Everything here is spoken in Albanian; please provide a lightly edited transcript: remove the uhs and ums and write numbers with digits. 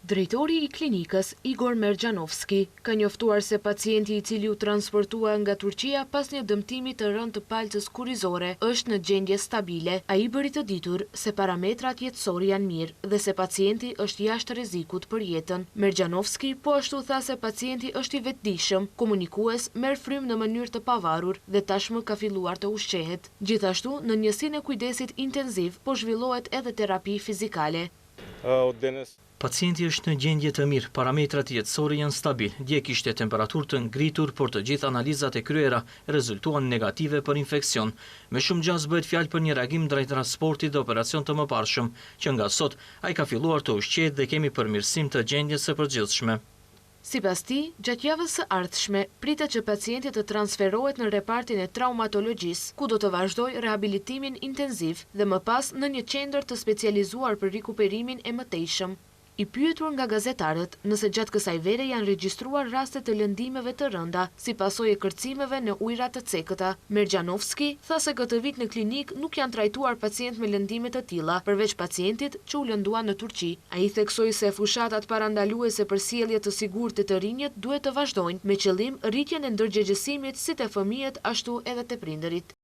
Drejtori i klinikës, Igor Merxhanovski, ka njoftuar se pacienti i cili u transportua nga Turqia pas një dëmtimi të rëndë të palcës kurrizore është në gjendje stabile. Ai bëri të ditur se parametrat jetësorë janë mirë dhe se pacienti është jashtë rrezikut për jetën. Merxhanovski po ashtu tha se pacienti është i vetëdijshëm, komunikues, merr frymë në mënyrë të pavarur dhe tashmë ka filluar të ushqehet. Gjithashtu, në njësinë e kujdesit intenziv po zhvillohet edhe terapi fizikale. Pacienti është në gjendje të mirë, parametrat jetësorë janë stabilë. Dje kishte temperaturë të ngritur, por të gjithë analizat e kryera rezultuan negative për infeksion. Me shumë gjasë bëhet fjalë për një reagim ndaj transportit dhe operacion të mëparshëm. Që nga sot, ai ka filluar të ushqehet dhe kemi përmirësim të gjendjes së përgjithshme. Sipas tij, gjatë javës së ardhshme, pritet që pacienti të transferohet në repartin e traumatologjisë, ku do të vazhdojë rehabilitimin intenziv dhe më pas në një qendër të specializuar për rikuperimin e mëtejshëm. I pyetur nga gazetarët nëse gjatë kësaj vere janë regjistruar raste të lëndimeve të rënda si pasojë e kërcimeve në ujëra të cekëta, Merxhanovski tha se këtë vit në klinikë nuk janë trajtuar pacientë me lëndime të tilla, përveç pacientit që u lëndua në Turqi. Ai theksoi se fushatat parandaluese për sjellje të sigurt te të rinjët duhet të vazhdojnë, me qëllim rritjen e ndërgjegjësimit si te fëmijët ashtu edhe te prindërit.